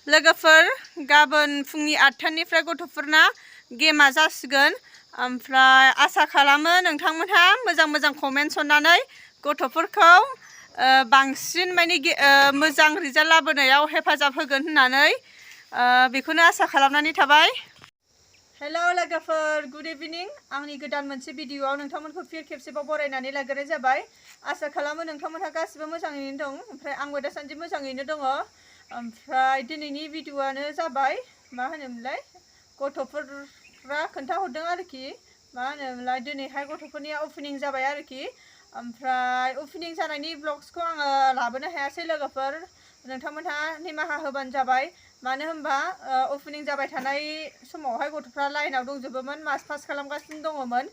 लोगोफोर गाबोन फुंनि 8टानिफ्राय गथ'फोरना गेमा जासिगोन ओमफ्राय आसा खालामो नोंथांमोनहा मोजां कमेन्ट्स हरनानै गथ'फोरखौ बांसिन माने मोजां रिजाल्ट लाबोनायाव हेफाजाब होगोन होननानै बेखौनो आसा खालामनानै थाबाय। हेलौ लोगोफोर, गुड इभिनिं। आंनि गोदान मोनसे भिडिअआव नोंथांमोनखौ फिन खेबसेबाव बरायनानै लाग्रोनाय जाबाय। आसा खालामो नोंथांमोनहा गासिबो मोजाङैनो दं, ओमफ्राय आंबो दासान्दि मोजाङैनो दङ। ओमफ्राय दिनैनि भिडिअआनो जाबाय मा होनोमोनलाय, गथ'फोरा खोन्थाहरदों आरोखि, मा होनोमोनलाय, दिनैहाय गथ'फोरनिया अपेनिं जाबाय आरोखि। ओमफ्राय अपेनिं जानायनि ब्लग्सखौ आङो लाबोनो हायासै लोगोफोर, नोंथांमोनहा निमाहा होबानो जाबाय। मानो होनबा अपेनिं जाबाय थानाय समावहाय गथ'फ्रा लाइनाव दंजोबोमोन, मास पास खालामगासिनो दङमोन।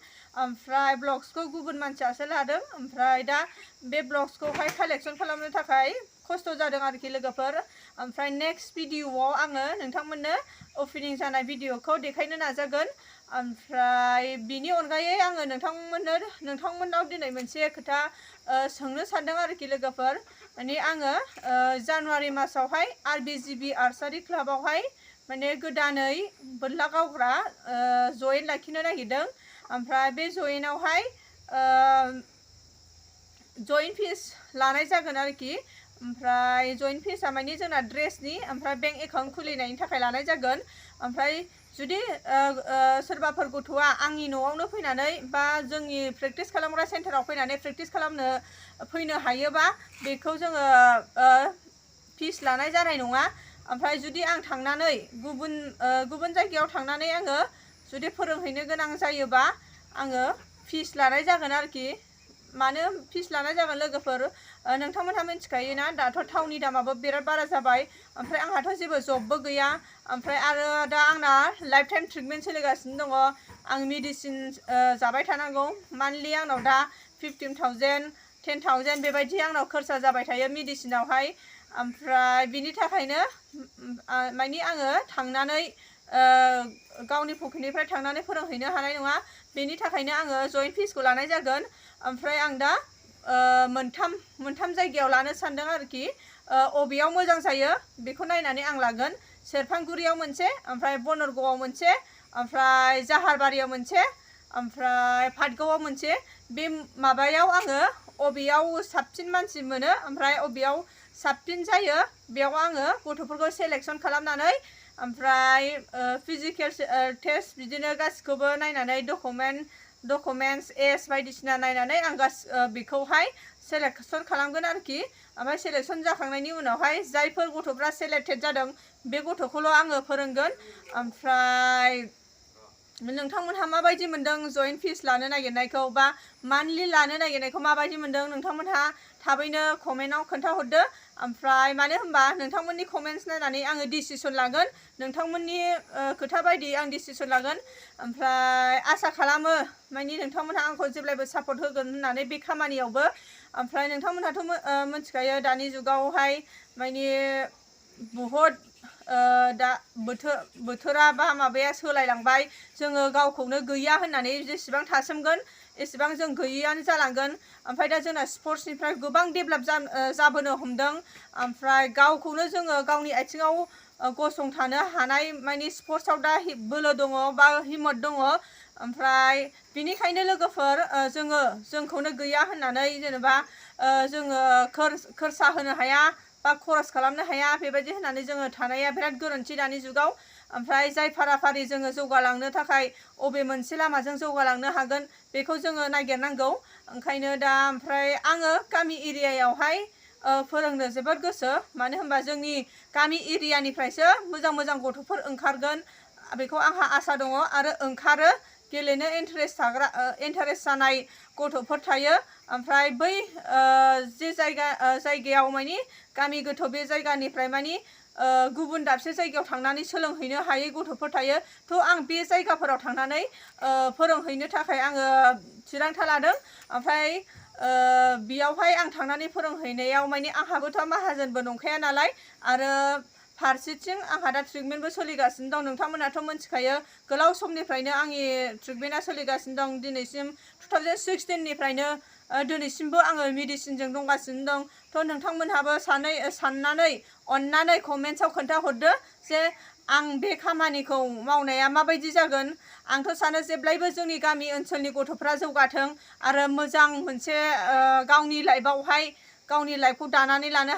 ओमफ्राय ब्लग्सखौ गुबुन मानसियासो लादों। ओमफ्राय दा बे ब्लग्सखौहाय कालेक्सन खालामनो थाखाय खस्थ' जादों आरोखि लोगोफोर। ओमफ्राय नेक्स्ट भिडिअआव आङो नोंथांमोननो अपेनिं जानाय भिडिअखौ देखायनो नाजागोन। ओमफ्राय बिनि अनगायै आङो नोंथांमोननाव दिनै मोनसे खोथा सोंनो सानदों आरोखि लोगोफोर। माने आङो जानुवारि मासावहाय RBGB आर्सारि क्लाबावहाय माने गोदानै बोरला गावग्रा जयेन लाखिनो नागिरदों। ओमफ्राय बे जयेनावहाय जयेन फिस लानाय जागोन आरोखि। ओमफ्राय जयेन फिसा माने जोंना ड्रेसनि, ओमफ्राय बेंक एकाउन्ट खुलिनायनि थाखाय लानाय जागोन। ओमफ्राय जुदि सोरबाफोर गथ'आ आंनि न'आवनो फैनानै बा जोंनि प्रेक्टिस खालामग्रा सेन्टाराव फैनानै प्रेक्टिस खालामनो फैनो हायोबा बेखौ जोङो फिस लानाय जानाय नङा। ओमफ्राय जुदि आं थांनानै गुबुन जायगायाव थांनानै आङो जुदि फोरोंहैनो गोनां जायोबा आङो फिस लानाय जागोन आरोखि। मानो फिस लानाय जागोन लोगोफोर, नोंथांमोनहा मिथिखायोना दाथ' थावनि दामाबो बिराद बारा जाबाय। ओमफ्राय आंहाथ' जेबो जबबो गैया। ओमफ्राय आरो दा आंना लाइफ टाइम ट्रिटमेन्ट सोलिगासिनो दङ। आं मेडिसिन जाबाय थानांगौ। मान्थलि आंनाव दा 15,000 10,000 बेबायदि आंनाव खरसा जाबाय थायो मेडिसिनावहाय। ओमफ्राय बिनि थाखायनो माने आङो थांनानै गावनि पकेटनिफ्राय थांनानै फोरोंहैनो हानाय नङा। बेनि थाखायनो आङो जयेन फिसखौ लानाय जागोन। ओमफ्राय आं दा मोनथाम जायगायाव लानो सानदों आरोखि। अबेयाव मोजां जायो बेखौ नायनानै आं लागोन। सेरफांगुरियाव मोनसे, ओमफ्राय बनरगावआव मोनसे, ओमफ्राय जाहारबारियाव मोनसे, ओमफ्राय पाटगावआव मोनसे। बे माबायाव आङो अबेयाव साबसिन मानसि मोनो ओमफ्राय अबेयाव साबसिन जायो बेयाव आङो गथ'फोरखौ सेलेक्सन खालामनानै, ओमफ्राय फिजिकेल टेस्ट बिदिनो गासिखौबो नायनानै डकुमेन्ट्स एज बायदिसिना नायनानै आं बेखौहाय सेलेक्सन खालामगोन आरोखि। ओमफ्राय सेलेक्सन जाखांनायनि उनावहाय जायफोर गथ'फ्रा सेलेक्टेड जादों बे गथ'खौल' आङो फोरोंगोन। ओमफ्राय नोंथांमोनहा माबायदि मोनदों जयेन फिस लानो नागिरनायखौ, बा मान्थलि लानो नागिरनायखौ माबायदि मोनदों नोंथांमोनहा थाबैनो कमेन्टआव खोन्थाहरदो। ओमफ्राय मानो होनबा नोंथांमोननि कमेन्ट्स नायनानै आङो डिसिसन लागोन, नोंथांमोननि खोथा बायदि आं डिसिसन लागोन। ओमफ्राय आसा खालामो माने नोंथांमोनहा आंखौ जेब्लायबो सापर्ट होगोन होननानै बे खामानियावबो। ओमफ्राय नोंथांमोनहाथ' मिथिखायो दानि जुगावहाय माने बहुद दा बोथोरा बा माबाया सोलायलांबाय। जोङो गावखौनो गैया होननानै जेसेबां थासोमगोन एसेबां जों गैयैयानो जालांगोन। ओमफ्राय दा जोंना स्पर्ट्सनिफ्राय गोबां डेभेलप जाबोनो हमदों। ओमफ्राय गावखौनो जोङो गावनि आथिङाव गसंथानो हानाय माने स्पर्ट्सआव दा बोलो दङ बा हिम्मत दङ। ओमफ्राय बिनिखायनो लोगोफोर जोंखौनो गैया होननानै जेनेबा जोङो खरसा होनो हाया बा खरस खालामनो हाया बेबायदि होननानै जोङो थानाया बिराद गोरोन्थि दानि जुगाव। ओमफ्राय जाय फाराफारि जोङो जौगालांनो थाखाय अबे मोनसे लामाजों जौगालांनो हागोन बेखौ जोङो नागिरनांगौ। ओंखायनो दा ओमफ्राय आङो गामि एरियायावहाय फोरोंनो जोबोद गोसो। मानो होनबा जोंनि गामि एरियानिफ्रायसो मोजां गथ'फोर ओंखारगोन बेखौ आंहा आसा दङ। आरो ओंखारो, गेलेनो इन्टारेस्ट जानाय गथ'फोर थायो। ओमफ्राय बै जे जायगायाव माने गामि गोथौ बे जायगानिफ्राय माने गुबुन दाबसे जायगायाव थांनानै सोलोंहैनो हायै गथ'फोर थायो। थ' आं बे जायगाफोराव थांनानै फोरोंहैनो थाखाय आङो थिरांथा लादों। ओमफ्राय बेयावहाय आं थांनानै फोरोंहैनायाव माने आंहाबोथ' माहाजोनबो नंखाया नालाय, आरो फारसेथिं आंहा दा ट्रिटमेन्टबो सोलिगासिनो दं। नोंथांमोनाथ' मिथिखायो गोलाव समनिफ्रायनो आंनि ट्रिटमेन्टआ सोलिगासिनो दं। दिनैसिम 2016निफ्रायनो दिनैसिमबो आङो मेडिसिनजों दंगासिनो दं। थ' नोंथांमोनहाबो साननानै अन्नानै कमेन्ट्सआव खोन्थाहरदो जे आं बे खामानिखौ मावनाया माबायदि जागोन। आंथ' सानो जेब्लायबो जोंनि गामि ओनसोलनि गथ'फ्रा जौगाथों आरो मोजां मोनसे गावनि लाइफआवहाय गावनि लाइफखौ दानानै लानो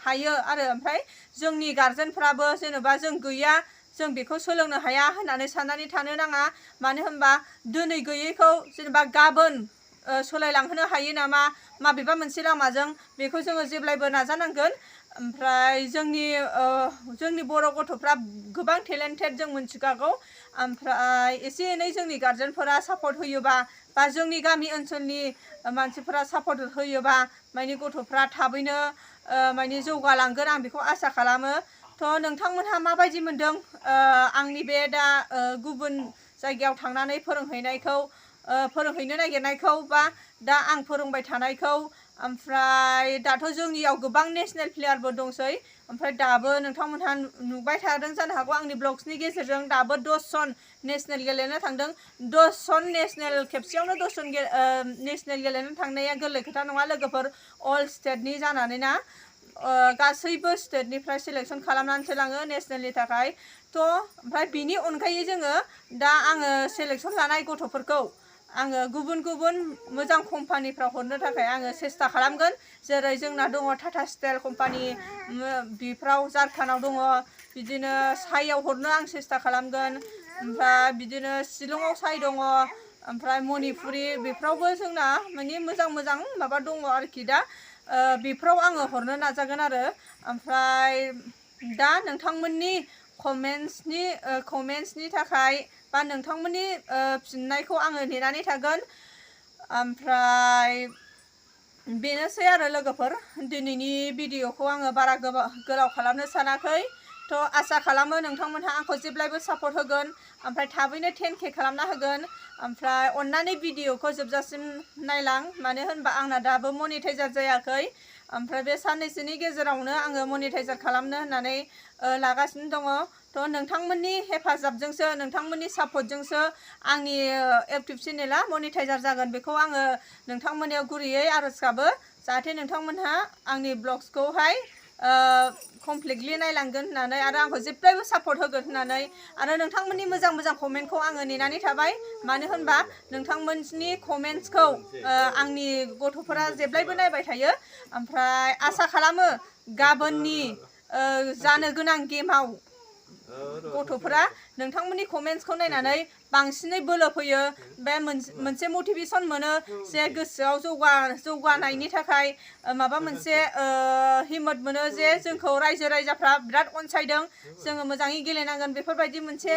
हायो आरो ओमफ्राय जोंनि गार्जेनफ्राबो जेनेबा जों गैया जों बेखौ सोलोंनो हाया होननानै साननानै थानो नाङा। मानो होनबा दिनै गैयैखौ जेनेबा गाबोन सोलायलांहोनो हायो नामा माबेबा मोनसे लामाजों बेखौ जोङो जेब्लायबो नाजानांगोन। ओमफ्राय जोंनि बर' गथ'फ्रा गोबां टेलेन्टेड जों मिथिखागौ। ओमफ्राय एसे एनै जोंनि गार्जेनफोरा सापर्ट होयोबा बा जोंनि गामि ओनसोलनि मानसिफोरा सापर्ट होयोबा माने गथ'फ्रा थाबैनो माने जौगालांगोन आं बेखौ आसा खालामो। थ' नोंथांमोनहा माबायदि मोनदों आंनि बे दा गुबुन जायगायाव थांनानै फोरोंहैनो नागिरनायखौ बा दा आं फोरोंबाय थानायखौ। ओमफ्राय दाथ' जोंनियाव गोबां नेसनेल प्लेयारबो दंसै। ओमफ्राय दाबो नोंथांमोनहा नुबाय थादों जानो हागौ आंनि ब्लग्सनि गेजेरजों दाबो 10 जन नेसनेल गेलेनो थांदों। 10 जन नेसनेल खेबसेयावनो 10 जन नेसनेल गेलेनो थांनाया गोरलै खोथा नङा लोगोफोर। अल स्टेटनि जानानै ना गासैबो स्टेटनिफ्राय सिलेक्सन खालामनानैसो लाङो नेसनेलनि थाखाय। थ' ओमफ्राय बिनि अनगायै जोङो दा आङो सिलेक्सन लानाय गथ'फोरखौ आङो गुबुन गुबुन मोजां कम्पानिफ्राव हरनो थाखाय आङो सेस्था खालामगोन। जेरै जोंना दङ टाटा स्टिल कम्पानि बेफ्राव झारखान्डआव दङ। बिदिनो साइआव हरनो आं सेस्था खालामगोन। ओमफ्राय बिदिनो शिलंआव साइ दङ। ओमफ्राय मणिपुरि बेफ्रावबो जोंना माने मोजां मोजां माबा दङ आरोखि दा बेफ्राव आङो हरनो नाजागोन आरो। ओमफ्राय दा नोंथांमोननि कमेन्ट्सनि थाखाय बा नोंथांमोननि फिननायखौ आङो नेनानै थागोन। ओमफ्राय बेनोसै आरो लोगोफोर दिनैनि भिडिअखौ आङो बारा गोलाव खालामनो सानाखै। थ' आसा खालामो नोंथांमोनहा आंखौ जेब्लायबो सापर्ट होगोन। ओमफ्राय थाबैनो 10K खालामना होगोन। ओमफ्राय अन्नानै भिडिअखौ जोबजासिम नायलां मानो होनबा आंना दाबो मनिटाइजार जायाखै। ओमफ्राय बे साननैसोनि गेजेरावनो आङो मनिटाइजार खालामनो होननानै लागासिनो दङ। थ' नोंथांमोननि हेफाजाबजोंसो नोंथांमोननि सापर्टजोंसो आंनि इउटुब चेनेला मनिटाइजार जागोन बेखौ आङो नोंथांमोननियाव गुरैयै आरज गाबो। जाहाथे नोंथांमोनहा आंनि ब्लग्सखौहाय कमप्लिटलि नायलांगोन होननानै आरो आंखौ जेब्लायबो सापर्ट होगोन होननानै आरो नोंथांमोननि मोजां मोजां कमेन्टखौ आङो नेनानै थाबाय। मानो होनबा नोंथांमोननि कमेन्ट्सखौ आंनि गथ'फोरा जेब्लायबो नायबाय थायो। ओमफ्राय आसा खालामो गाबोननि जानो गोनां गेमाव गथ'फोरा नोंथांमोननि कमेन्ट्सखौ नायनानै बांसिनै बोलो फैयो। बे मोनसे मटिभेसन मोनो जे गोसोआव जौगानायनि थाखाय माबा मोनसे हिम्मत मोनो जे जोंखौ रायजो राजाफ्रा बिराद अनसायदों जोङो मोजाङै गेलेनांगोन बेफोरबायदि मोनसे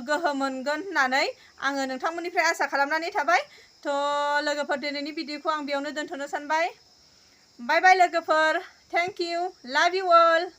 गोहो मोनगोन होननानै आङो नोंथांमोननिफ्राय आसा खालामनानै थाबाय। थ' लोगोफोर दिनैनि भिडिअखौ आं बेयावनो दोनथ'नो सानबाय। बाय बाय लोगोफोर। Thank you. लाभ इउ अल।